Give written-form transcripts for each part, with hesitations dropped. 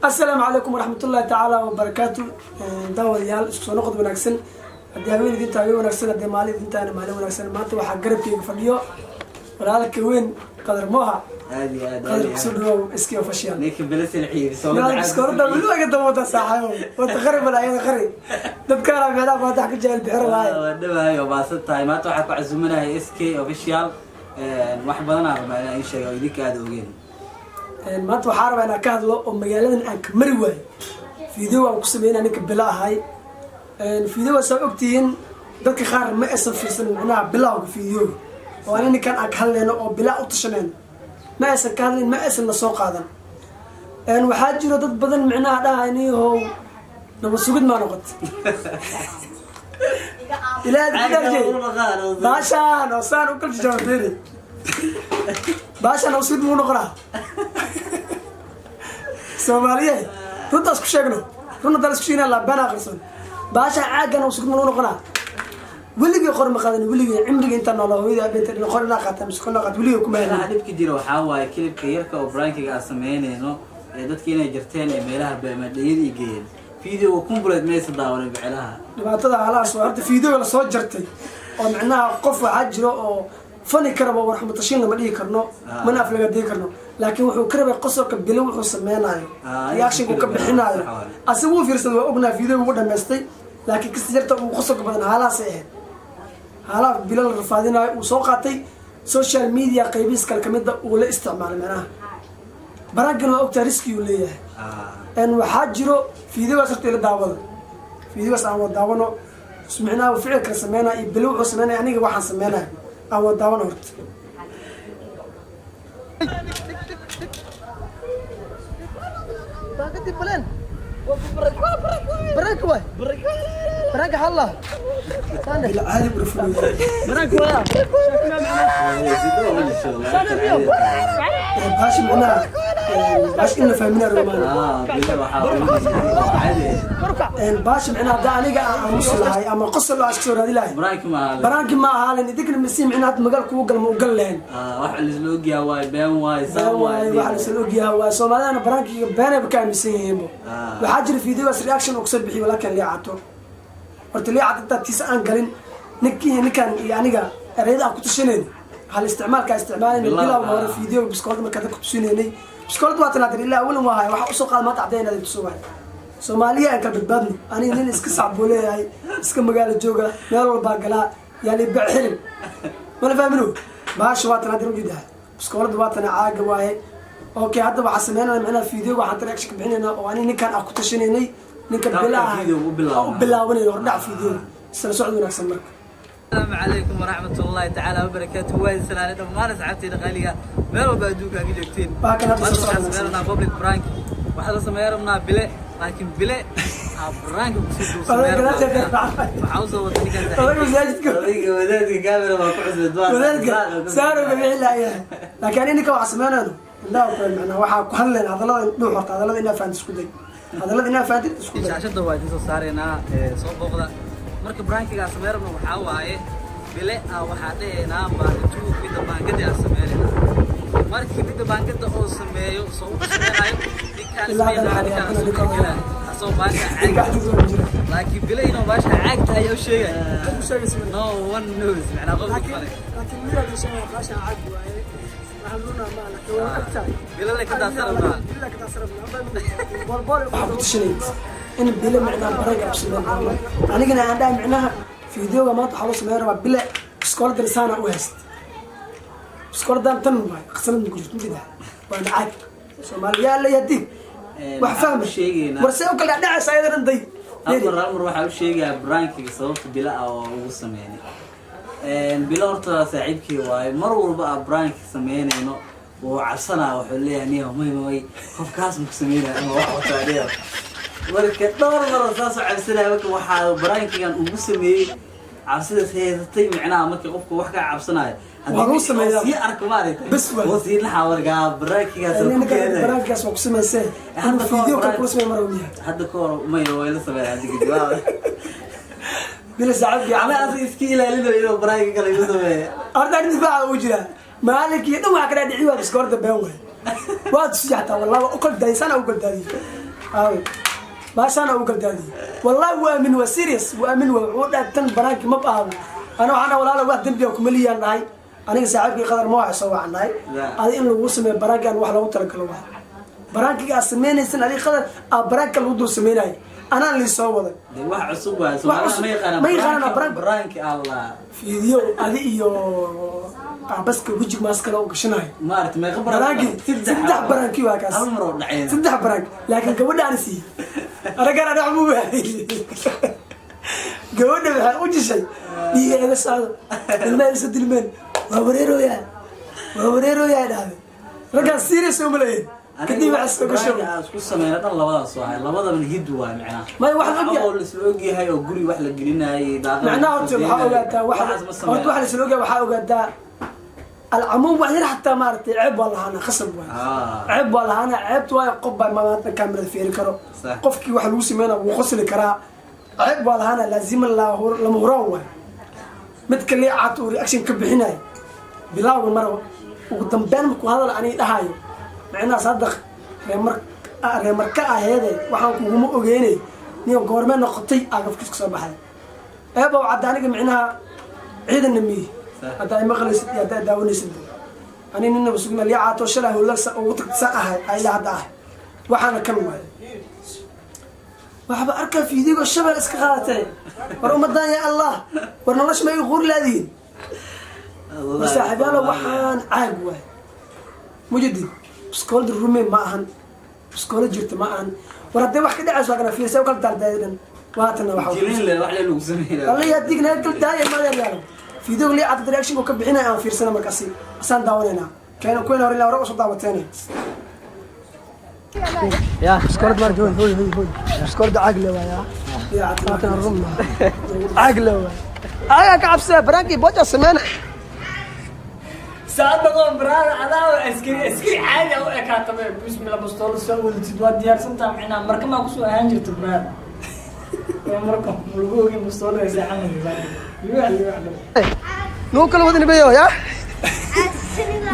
Asalaamu calaykum waraxmatullahi tacaala wabarakaatu. Daawadayaal, isku soo noqod wanaagsan. Haddii haween idinta haween wanaagsan, haddii maalin idintaana maalin wanaagsan. Maanta waxaa garabkeyga fadhiyo walaalka weyn Qadar Moha. Aad iyo aad. Qadar, kusoo dhawow SK Official. Ninka belesil ciibi. Biskoorada weli waa iga dabawata saaxayo wata qari bal ayada qari dadkaana meelaha maanta wax ka jecel bixir waaye. Waa dhawahay oo baasan tahay. Maanta waxaa ku casuumanahay SK Official. Wax badan aan rabaa inaan ii sheego oo idinka aada ogeen. Maanta waxaa rabaa inaan ka hadlo oo magaaladan aan ka mari waayo video aan ku sameynaa ninka bila ahay. Video saa ogtihiin, dadka qaar ma aysan fiirsan micnaha bilowga videoga oo ani ninkan aan ka hadlayno oo bilaa u tashanayno. Ma aysan ka hadlayn, ma aysan na soo qaadan. Waxaa jiro dad badan micnaha dhaha, niyahow, nabad sugid maa noqotay ilaahay ku dhaarjay baashaan oo saan u kala jawaab fiiri, baashaan nabad sugid muu noqonaa? Soomaaliye, runtaas ku sheegno, run haddaan isku sheegnaa laabaan aqrisan. Baashaan caaggan nabad sugid muu noqonaa? Weligii qor ma qaadan, weligii cimriga intaan noolaa hooyada abeenta dhin qor inaa qaata mise qor qaata weligii kuma Meelaha helin. Dhibka jira waxaa waaye clipka yarka oo prankiga aan sameynayno ee dadka inay jirteen ee meelaha beemadhayada i geeyeen, video complete maysa daawanin bicelaha. Dhibaatada halaas waa horta videoga lasoo jartay oo micnaha qof waxaa jiro oo fani karaba warxumatashiin lama dhihi karno, mana aflaga dhihi karno, laakiin wuxuu ka rabay qosolka bilo wuxuu sameynayo, reactionka uu ka bixinayo. Sax waaye. Asiga wuu fiirsaday, waa ognaa, videoga ugu dhamaystay, laakiin kasi yarta uu qosolka badan haalahaasay ahayd, haalaha bilo la rafaadinayo uu soo qaatay social media qaybihiis kale kamida uu la isticmaalay. Micnaha baraaggan waa ogtaa risk uu leeyahay. Waxaa jiro videogaas horta ila daawada, videogaas aan wada daawano, micnaha ficilka sameynaya iyo bilo wuxuu sameynaya, aniga waxaan sameynaya aan wada daawano horta. Baakadii baleen prank waay, prank xalla caadi u rafuuya prank waaya. Baashi micnaha baashi in la fahminaa romaan. Baashi micnaha hadda aniga aan aamusi lahay ama qosol aan iska soo raadi lahay, Prank ma aha. Pranki ma ahaalin. Idinkana masi micnaha hadda magaal kugu galma u gal lahayn. Wax laisla ogyaha waay, been waay, saan. Waay, waxa laisla ogyaha waa Soomaalidana prankiga beenayba ka aaminsan yihiinbo. Waxaa jira videogaas reaction oo kusoo bixiyo walaalkan Liicato. Horta Liicato intaa tiisa aan galin, ninkii ninkan iyo aniga ereyada aan ku tusinayn hal isticmaalka isticmaalayna bilowga hore videoga biskoolada markaa dadka tusinaynay, biskoolada waa tanaadir ilaa awalan waa haya. Waxa usoo qaada maanta caddeyn inaad tuso waay. Soomaaliya aan kala badbaadno. Aniga nin iska sacbuu leeyahay, iska magaalo jooga, meel walbaa galaa, yaali xirin mala fahmino. Baasha waa tanaadir ujeedaha, biskoolada waa tana, caaga waaye. Okay, hadda waxaa sameynana micnaha videoga waxaan reaction ka bixinaynaa oo ani ninkan aan ku tashanaynay, ninka bilaha u bilaabanayna hordhac videoga. Isla socod wanaagsan marka. Asalaamu calaykum waraxmat ullaahi tacaala wabarakaatu. Waa salaanay dhammaan asxaabteyda qaaliga meel walba adduunka aad ka joogtiin. Waa kan hadda Maanta soo waxaan socda. sameyn rabnaa public prank. Waxaa la sameyn rabnaa bile, laakiin bile aa prank kusii dul sameyn rabnaa. Waxaa usoo wata ninkan Odaga masaajidka. Odayga wadaadka kaamera waa ku cusbed. Wadaadka saarowga bixi laayahay, laakiin ani ninka waxaa sameynayno indhaha ku macnaa waxaa ku hadlayna hadallada dhuux. Horta hadallada inaa fahanti isku day, hadallada inaa fahantid isku day. Shaashada waa idiin soo saaraynaa, soo booqda. Marka prankigaa sameyn rabno waxaa waaye bile aa waxaa dhahaynaa baarituu midda baangada aa sameynayna. Markii midda baangada oo sameeyo soo u sameynayo ninkaan Ilaa isma hadda yaqaan, ninkaan waxaa soo ninkaan gelaya asoo baasha caag. Gacanta soo jira. Laakiin bile inuu baasha caag tahay u sheegay Qof u sheegaysa ma no one knows macnaa qof laakiin male. Laakiin midaad sheegaya baasha caag waaye, waxaa luna ma, laakiin waa ogtahay. Bile le ka daasana maa. Bile ka daasana boolbool. Waxaa ku tashanayd in bile micnaha pranka ku sameyn doono, anigana aan dhahay micnaha videoga maanta waxaa loo sameyn rabaa bile biskoolada lisaana u hayst. Biskooladan tan waay, qasanad ku jirto mid waana caag. Soomaaliya la yadiig wax fahma. Sheegaynaa. War see u kala dhacaysa ayada dhan day. Hal mar waxaa u sheegayaa prankiga sababta bila ah oo ugu sameynay. Bilo horta saaxiibkii waaye. Mar walba aan prank sameynayno wuu cabsanaa, wuxuu leeyahay, niyo may may, qofkaas maku sameynaya ama wax wataa niyo. Marka dhowr mar oo saas u cabsanaya, marka waxaa prankigan ugu sameeyey cabsidaas haysatay micnaha markii qofku wax kaa cabsanayo Waa lagu sameeyaa. Sii arko maaragtay. Bas waay. Wuu sii naxaa. Markaa prankigaas oo ku Ninka keenay. Prankigaas waa ku samaysee Hadda inuu ka hor video kale prank- kula sameey mar uu yahay. Hadda ka hor may, way la sameeyaa hadda kadib. Bila saaxiibkii. Ama asa iska ilaalinayo inuu pranka kale igu sameeyo. Horta arrin difaaca uu jiraa maalinkii dhan waxaa ka dhaadhici waa biskoorda been waay. Waa tusiya xataa, wallah waa u kala daadiyay, sana u kala daadiyay. Aawe baashaana ugu kaldaadiyey? Wallahi waa aamin, waa serious, waa aamin. Waa wuxuu dhahay tan prank-i ma baahdo. Ana waxaan walaala wax dembiga kumaliyaan dhahay. Aniga saaxiibkii Qadar ma waxa soo wacan dhahay adi in lagu sameeyo prank-i aan wax loogu talagalo waay. Prank-iga aad samaynaysan adiga Qadar aa prank-ka lagu dul sameynaayo, anaan lii soo waday. Dee wax cusub waay, Soomaalida ma yaqaanaan. Ma yaqaanaan prank. Prank-i Allah. Fiidiyo adi iyo aabaska wejig maaskala u gashanayo. Maaragtay meeqa Prank-i saddex prank-i waa kaas. Hal mar oo dhaceen. Saddex prank, laakiin gabadha aan siiyey anagan ana waxbu waayay. Gabadha waxay u jishay dhiiga iga socdo, ilmaha isa dilmeen, waa wareerooyaa, waa wareerooyaa dhahday. Raggaan serious uma leeyihin. Kadib waxa soo gasho. Prank-i aan isku sameyna dhan labadaas waay, labadabana hid waay macnaha. May wax la ogyahay. Oo la isla ogyahay oo guri wax la gelinayay, daaqada macnaha la horta soo waxaa deynayay. ogaataa waxa Waxaas ma horta sameeyo. Waxa la isla ogyahay, waxaa ogaataa alcamuum wax yar xataa maaragtay ceeb waa lahaana, khasab waay. Ceeb waa lahaana, ceebta waayo qof baa maanta kaamirada fiiri karo. Qofkii waxa lagu sameynaa wuu qosli karaa. Ceeb waa lahaana, laazima lama huraan waay. Midka liicaat uu reaction ka bixinayo bilawga mar ugu dambeyn markuu hadal aniga dhahayo, macnahaas hadda reemar reemarka aheede waxaan kuguma ogeynay nin goormee noqotay agafkiis kasoo baxday eebow cadda. Aniga micnaha ciidanna miyi haddaa imaqlaysid iyo haddaa daawanaysid, ani ninaba sugna liicaato shalay howla ugu tagta ahay ayaa hadda ahay. Waxaana kan waayo waxba arkaa fiidigo shabeel iska qaadatay. War ummadan, ya Allah, war nolosha ma iga quuri laadihin? War saaxiibyaalo, waxaan caag waay mujadid. Biskoolada rume ma ahan, biskoolo jirta ma ahan. War haddee wax ka dhacayso waa kana fiirsa u kala daardaaya dhan waatana waxa Jiliin le wax le lagu sameynaya. Alla yaa digna kala daaya madeer yaalo. Fiidiyoga lii cadda reaction uu ka bixinaya aan fiirsana markaasi asaan daawanaynaa. Keena kuwena hore ilaa hore usoo daawateene. Ya. Biskoolada maar hoy hoy hoy hoy, biskoolada caag le waaya, waatana run caag le waaya. Caagaa ka cabsaya prank-i boja sameyna. Saadaqoon brother, adaa askari askari caadi ah u ekaatame. Bismillah, bastoolo soo wadatid, waa diyaarsantaa macnaha. Marka maa kusoo ahaan jirta brother, marka lagu ogin bastoolo ay seexanaysa liwax liwax. Nuu kala wadani bayo ya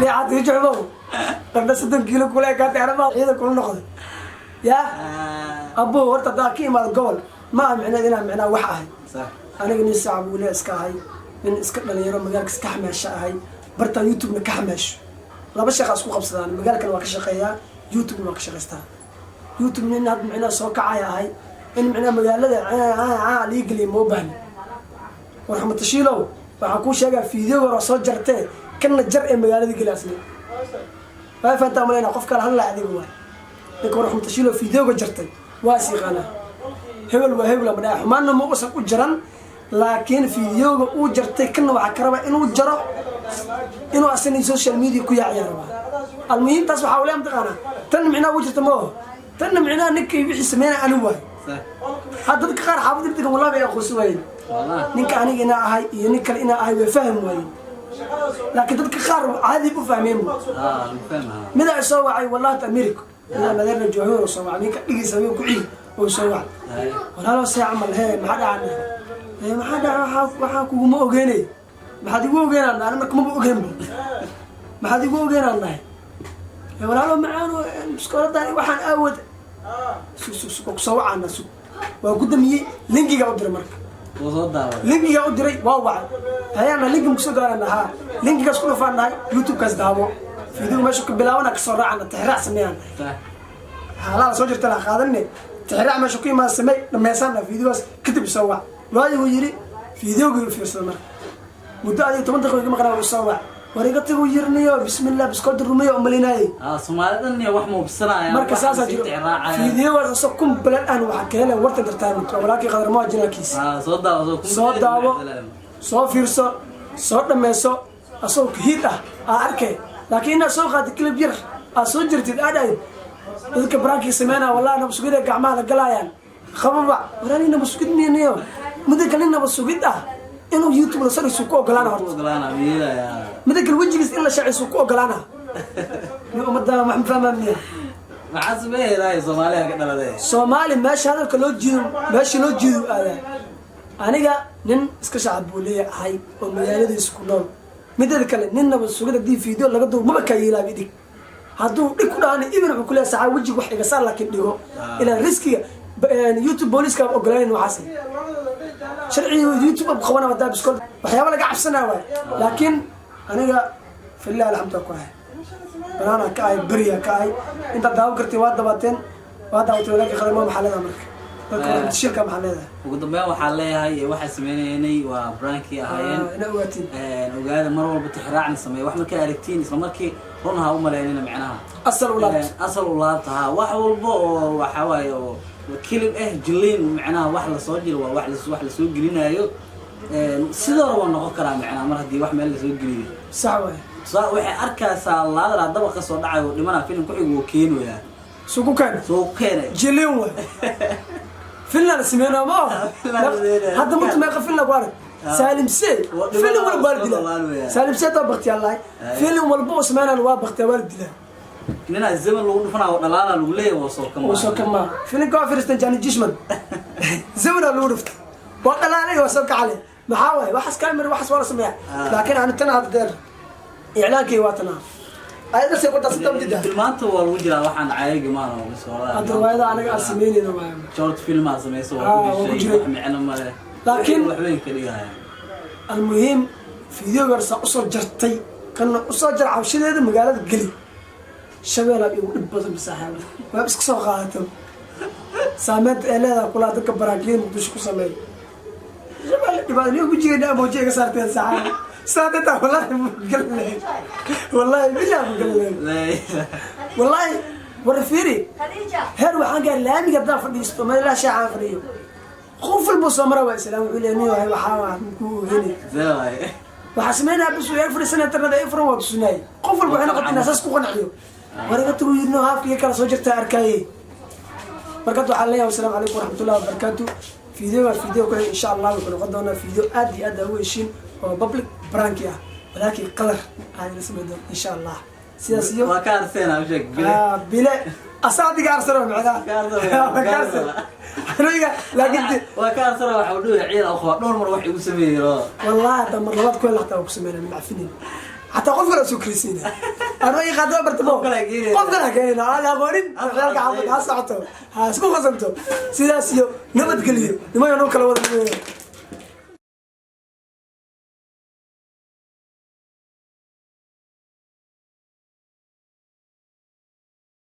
liicad ii jecbow qardha 30 kiilo kula ekaatay anama ciidan kula noqday ya abo. Horta haddaa ka imaado gobol ma aha micneed inaan micnaha wax ahay. Aniga nin sacab weli iska ahay, nin iska dhalinyaro magaalka iska xamaasho ahay. Bartaan YouTube-na ka xamaasho, laba shaqa isku qabsadaan. Magaalkana waa ka shaqeeyaa, YouTube-na waa ka shaqaystaa. YouTube nin hadda micnaha soo kacaya ahay, in micnaha magaalada lii geliya ma u baahni. War xamatashiilow, waxaan kuu sheegaa fiideo hore soo jartee kana jar ee magaalada geli asli waa fahantaa malayna. Qof kale hadlaa adiga waay ninka. War xamatashiilow, fiideoga jartay waa is yaqaanaa. Hebel waa hebel ama dhaa xumaanna ma usan u jaran, laakiin fiideoga uu jartay kana waxaa ka rabaa inuu jaro, inuu asina social media ku yaaciyaa rabaa. Almuhiim taas waxaa ule mataqaanaa tan micnaha ugu jirta ma oho. Tanna micnaha ninkay wixii sameynaya ani waay. Hadda dadka qaar xaafadda degan wallahi bay aqoonsi waayeen ninka aniga inaa ahay iyo nin kale inaa ahay, way fahmi waayeen, laakiin dadka qaar caadi u fahmeen bu. Midaa isoo wacay wallahi America, midaa madeerna joohor soo wacay, ninka dhigiisa habeen ku ciid oo soo wacay: "Walaalo, see camal hee, maxaa dhacana? Ee maxaa dhaca? Waxaa kuguma ogeynay. Maxaad igu ogeynaan nahay? Marka maba ogeyn bu, maxaad igu ogeynaan nahay? Ee walaalo macaan, biskooladan waxaan aawad sug sug sug, kusoo wacaana sug." Waa ku damiyey, link-iga u diray marka. Link-iga u diray, waa wacay hayaana link-i makusoo gaarana haa, link-igaas ku dhufaan nahay, YouTube-kaas daawo, fiidigu meesha ka bilaabana kasoo raacana, tixraac sameeyaan, xaalaha soo jirta la qaadanne, tixraac meesha ku imaan samey dhameysana fiidigaas kadib soo wac. Waayu yiri fiidiyoogii fiirsada marka muddo adiga 10 daqiiqo iga maqnaa, soo wac: "War iga tagu yirniyo, bismillah, biskoolta rumeeyo umalinaayay." Soomaalida dhan wax muubsanaya. Marka saasaa jiro fiidiyogaas asoo kumbalan aan waxaa ka helay warta entertainment waa walaalkii Qadar Moa channel-kiisa. Soo daawo. Soo daawo, soo fiirso, soo dhameyso asagoo hiid ah aa arkay. Laakiin inaad soo qaatid clip yar aad soo jirtid aa dhahayd dadka prank-ii sameynaya wallahi nabasugida gacmaha la galaayaan qababa. Waraani nabasugid miyaniyo muddo kale nin nabasugid ah inuu YouTube la soo ku ogolaana horta. Mida kale wejigiis in la shaaciso ku ogolaana ni ummadda wax ma fahmaa miya? Maxaa sameeyahay Soomaaliya ka dhaladee? Soomaali meesha hadalka loo jiido, meesha loo jiido aadaa. Aniga nin iska shacab buu leeyahay oo magaaladiisa ku nool. Mideeda kale nin nabad sugid haddii video laga duubo maba kaa yeelaa idig. Hadduu dhig ku dhahana, even wuxuu kuleeyahay saxaa wejiga wax iga saar, laakiin dhigo ilaan riskiga YouTube booliska ogolayn. Waxaas sharciga YouTube qabana hadaa biskool waxyaaba laga cabsanaya waay. Laakiin aniga filah alxamdu ku ahay, banaana ka ahay, beriya ka ahay. Intaad daawan kartiin waa dabateen, waa daawatay. Walaalkii Khadar, maxaa leedahay marka dadka shirka? Maxaa leedahay? Ugu dambeyn waxaa leeyahay, waxaa sameynaynay waa prank-kii ahaayeen. Ina ogaatiin. Ogaada, mar walba tixraacna sameeya. Wax markaa aragtiin, isla markii run ha u malaynina micnaha. Asal u laabto. Asal u laabta ha. Wax walba oo waxa waaye oo clip eh, jiliin micnaha, wax lasoo jiro waa wax lasoo gelinayo. Sidoo waa noqon karaa micnaha mar haddii wax meel lasoo geliyo. Sax waay. Tusaa waxay arkaysaa laadara dabaqa soo dhacayo oo dhimana, filim ku xigo wuu keenayaa. Sugu keen. Soo keenay. Jiliin waay, filna la sameynaa ma aha. Filna la sameynaa. Hadda marta meeqa filna ku arag Saalim Se? Waa dhibana. Film walba waa la soo dilaa. dhawaan. Saalim Se taa baktiyaa lahay. Film walba oo sameynaan waa baktiyaa, waa la dilaa. Ninaa zaman lagu dhufanaa oo dhalaala lagu leeyahay, waa soo kama. Oo soo kamaa. Filimka waa firistan Jani Jishman, zamanaa lagu dhuftay, waa dhalaalay, waa soo kacale. Maxaa waaye waxaas? Camera waxaas waa la sameeyaa. Laakiin ani tan hadda deer iclaankii waa tanaa ayada say ku darsanta mudida. Filmaanta waa lagu jiraa, waxaan cayaga maana oo soo. Hadda riwaayada anaga aan sameynayna waay. Short film aa samayso. Ah, waa waa ku ku dishay. jiray. Wax micno male. Laakiin wax weyn ka dhigaya. Almuhiim, videoga saa usoo jartay, kana usoo jar cabshadeeda magaalada geli. Shabeelaa igu dhib badan masaaxaaba waa iska soo qaadato saameynta ee leedahay kulaa dadka baraankiyada Muqdisho ku sameeya. Shabeelle dhibaata niyo wejigeena amooji iga saarteen saxaaba saadata. Wallahi mugalay, wallahi billahi mugalay, wallahi. War fiiri, heer waxaan gaari laamiga haddaan fadhiisto, meelaha shaacaan fadhiyo, qof walba soo mara waa islaam, wuxuu leeyahay, nin waxaa waa ku ogeynay. See waaye? Waxaa sameynaya bas way fadhiisanaya, internet ay furan, waa tusinayay. Qof walba waxay noqotay inaa saas ku qanciyo. War iga tagu yirno, haafkiga kala soo jirtaa arkaaye. Marka hadda waxaan leeyahay, wasalaamu calaykum waraxmatullahi wabarakaatu. Videoga video ku xig, insha Allah, wuxuu noqon doonaa video aad iyo aad aa ugu heshiin oo public prank-i ah. Walaalkii Qadar aan ila samayn doon, insha Allah. Sidaas iyo Waa ka arseena, u sheeg Bile. Ah, Bile asaadiga arsano macnaha. Ka arsano. Waa ka arsano aniga, laakiin Waa ka arsana, waxa uu dhihi ciidan oo dhowr mar wax igu sameeyay. Wallahi hadda mar labaad ku hel hataa waa ku sameynaa, macfinin xataa qof kale soo krisiina anoo ii qaado bartamo. Qof kale ha keenayna. Qof kale ha keenayna, aan aqoonin ciyaalka xaafadda ha socoto, ha isku qasanto. Sidaas iyo nabadgeliyo, nimayo noo kala wada.